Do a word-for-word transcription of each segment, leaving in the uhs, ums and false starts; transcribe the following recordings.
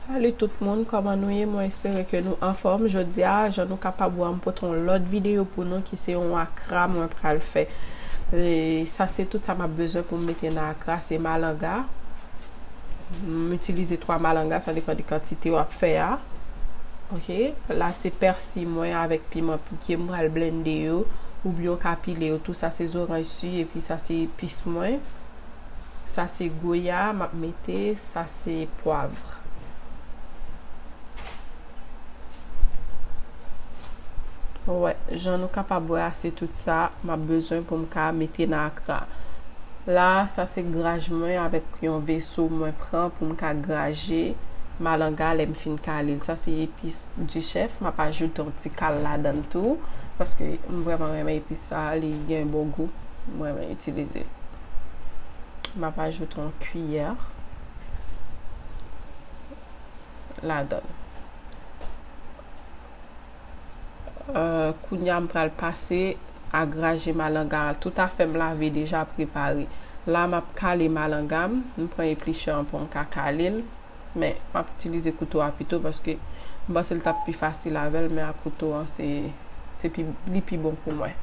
Salut tout moun, kòman nou ye? Mwen espere ke nou anfòm. Jodi a, jan nou kapab wè, m pote yon lòt videyo pou nou ki se yon akra mwen pral fè. E sa se tout sa m ap bezwen pou m mete nan akra, se malanga. M itilize twa malanga, sa depann de kantite w ap fè a. Ok, la se pèsi mwen avèk piman pike, m pral blende yo, oubyen w ka pile yo tou. Sa se zoranj si, epi sa se epis mwen. Sa se goya m ap mete, sa se pwav. Wè, jan nou kapab wè a, se tout sa m ap bezwen pou m ka mete nan akra. La, sa se graj mwen avèk yon veso mwen pran pou m ka graje malanga lè m fin kale l. Sa se epis di chèf, m ap ajoute yon ti kal ladan l tou, paske m vrèman renmen epis sa, li gen bon gou, m renmen itilize l. M ap ajoute yon kiyè ladan l. Euh, kounye a, m pral pase a graje malanga a. Tout afè m lave deja, prepare. La, m ap kale malanga m. M pran eplichè an pou m ka kale l. Men, m ap itilize kouto a pito paske m panse l t ap pi fasil avè l, men ak kouto an, se, se pi, li pi bon pou mwen.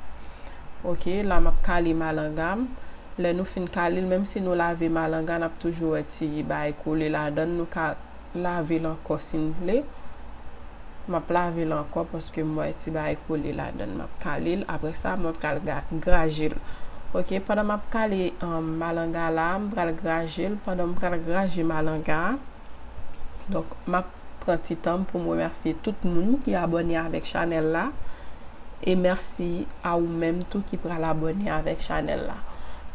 Ok, la, m ap kale malanga m. Lè nou fin kale l, menm si nou lave malanga, n ap toujou wè ti bagay kole ladan l. Nou ka lave l ankò si n vle. M ap lave l ankò paske m wè ti bagay kole ladan l. M ap kale l. Apre sa, mwen pral ga-, graje l. Ok, pandan m ap kale, um, malanga la, m pral graje l. Pandan m pral graje malanga a, donk, m ap pran ti tan m pou m remèsye tout moun ki abòne avèk chanèl la. E mèsi a ou menm tou ki pral abòne avèk chanèl la,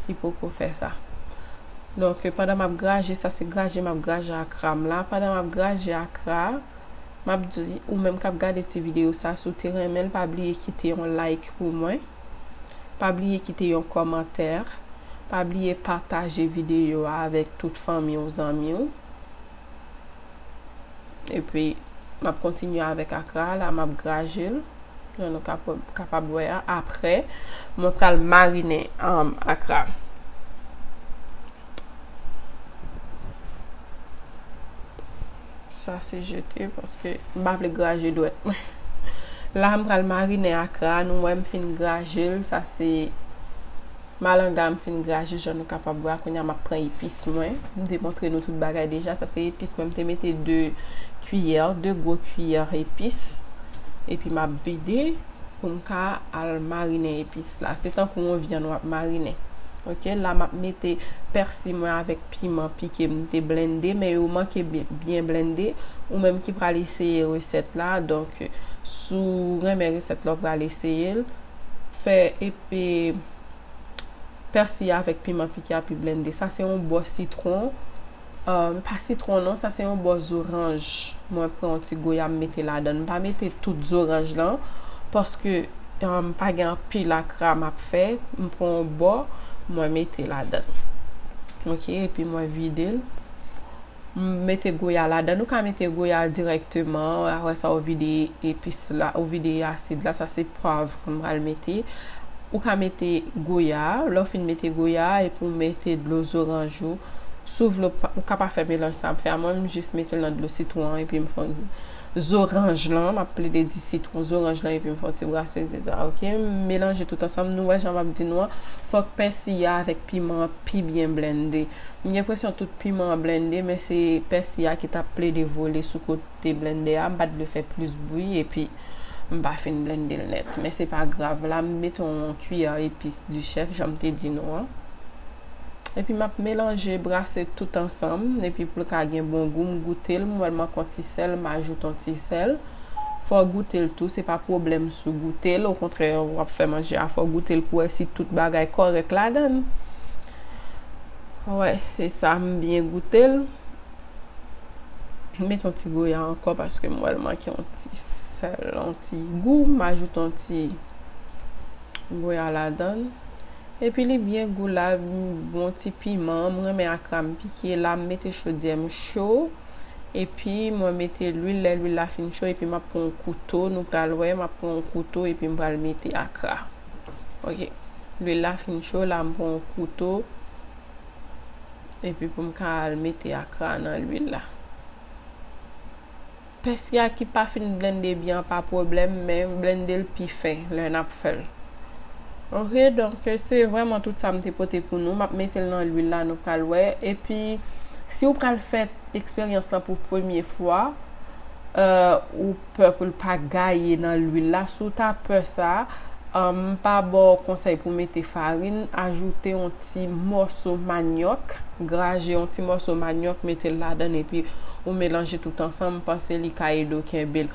ki poko fè sa. Donk, pandan m ap graje, sa se graje m ap graje akra m la. Pandan m ap graje akra, m ap di ou menm k ap gade ti videyo sa, si w te renmen l, pa bliye kite yon like pou mwen. Pa bliye kite yon kòmantè. Pa bliye pataje videyo a avèk tout fanmi w, zanmi w. Epi, m ap kontinye avèk akra a, la m ap graje l. Jan nou kap-, kapab wè a. Apre, mwen pral marinen, um, akra. Sa se jete paske m pa vle graje dwèt mwen. La, m pral marinen akra. Nou wè m fin graje l. Sa se malanga m fin graje, jan nou kapab wè. Kounye a, m ap pran epis mwen. M te montre nou tout bagay deja. Sa se epis mwen. M te mete de kiyè, de gwo kiyè epis. Epi m ap vide pou m ka al marinen epis la. Se tankou yon vyann w ap marinen. Ok, la m ap mete pèsi mwen avèk piman pike m te blende, men yo manke byen, byen blende. Ou menm ki pral eseye resèt la, donk, si w renmen resèt la, w pral eseye l. Fè epi pèsi avèk piman pike a, epi blende. Sa se yon bò sitwon. Euh, pa sitwon non, sa se yon bò zoranj. Mwen pran yon ti goya, m mete ladan. M pa mete tout zoranj lan, paske, euh, m pa gen anpil akra m ap fè. M pran yon bò, mwen mete ladan. Ok, epi mwen vide l. M mete goya ladan. Ou ka mete goya dirèkteman. Apre sa, ou vide epis la, ou vide asid la. Sa se pwav m pral mete. Ou ka mete goya. Lè w fin mete goya, epi w mete dlo zoranj ou. Si w vle, ou pa, ou ka pa fè melanj sa m fè a. Mwen, m jis mete l nan dlo sitwon an, epi m fè yon zoranj lan. M ap plede di sitwon, zoranj lan, epi m fè yon ti brase, se sa. Ok, m melanje tout ansanm. Nou wè jan m ap di nou an. Fòk pèsi a avèk piman an pi byen blende. M gen enpresyon tout piman an blende, men se pèsi a ki t ap plede vole sou kote blende a. M pa t vle fè plis bri, epi m pa fin blende l nèt. Men se pa grav. La, m mete yon kiyè epis di chèf, jan m te di nou an. Epi m ap melanje, brase tout ansanm. Epi pou l ka gen bon gou, m goute l, m wè l manke yon ti sèl, m ajoute yon ti sèl. Fò w goute l tou, se pa pwoblèm si w goute l. Okontrè, w ap fè manje a, fò w goute l pou w wè si tout bagay kòrèk ladan l. Wè, se sa, m byen goute l. M met yon ti goya ankò paske m wè l manke yon ti sèl, yon ti gou. M ajoute yon ti goya ladan l. Epi li byen gou la, bon ti piman. M renmen akra m pike. La, m mete chodyè m cho. Epi mwen mete lwil, lè lwil la fin cho, epi m ap pran yon kouto. Nou pral wè, m ap pran yon kouto, epi m pral mete akra. Ok. Lwil la fin cho, la m pran yon kouto. Epi pou m ka al mete akra nan lwil la. Pèsi a ki pa fin blende byen an pa pwoblèm, men blende l pi fen lè n ap fè l. Ok, donk se vrèman tout sa m te pote pou nou. M ap mete l nan lwil la, nou pral wè. Epi, si w pral fè eksperyans lan pou premye fwa, euh, ou pè pou l pa gaye nan lwil la, si w ta pè sa, um, m pa ba w konsèy pou mete farin, ajoute yon ti mòso manyòk, graje yon ti mòso manyòk, mete l ladan l, epi ou melanje tout ansanm, m panse li ka ede w kenbe l.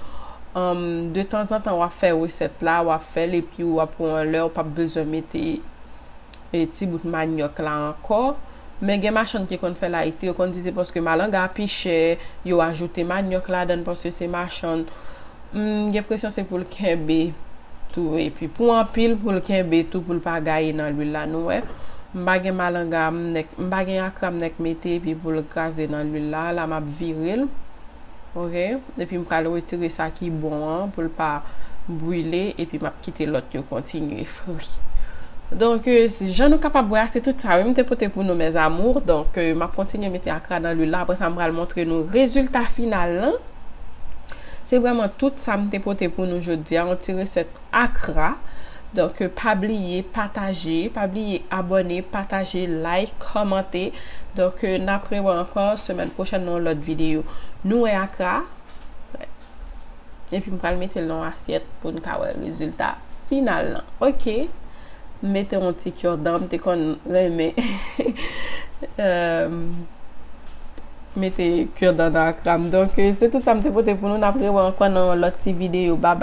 Um, de tanzantan, w ap fè resèt la, w ap fè l, epi w ap pran lè, ou p ap bezwen mete e, ti bout manyòk la ankò. Men gen machann ki konn fè l Ayiti, yo konn di se paske malanga pi chè, yo ajoute manyòk ladan l paske se machann. M gen presyon se pou l kenbe tou. Epi pou anpil, pou l kenbe tou, pou l pa gaye nan lwil la, nou wè. M pa gen malanga, m nèk, m pa gen akra, m nèk mete, epi pou l kraze nan lwil la, la m ap vire l. Ok, epi m pral retire sa ki bon an pou l pa brile, epi m ap kite lòt yo kontinye fri. Donk, euh, jan nou kapab wè a, se tout sa wi m te pote pou nou, mes amours. Donk, euh, m ap kontinye mete akra nan lwil la. Apre sa, m pral montre nou rezilta final lan. Se vrèman tout sa m te pote pou nou jodi a, yon ti resèt akra. Donk, euh, pa bliye pataje, pa bliye abòne, pataje, like, kòmante. Donk, euh, n ap rewè ankò semèn pwochèn nan yon lòt videyo. Nou wè akra. Epi m pral mete l nan yon asyèt pou n ka wè rezilta final lan. Ok. M mete yon ti kyodan, m te konn renmen, euh, mete kyodan nan akra m. Donk, euh, se tout sa m te pote pou nou. N ap rewè ankò nan yon lòt ti videyo. Babay.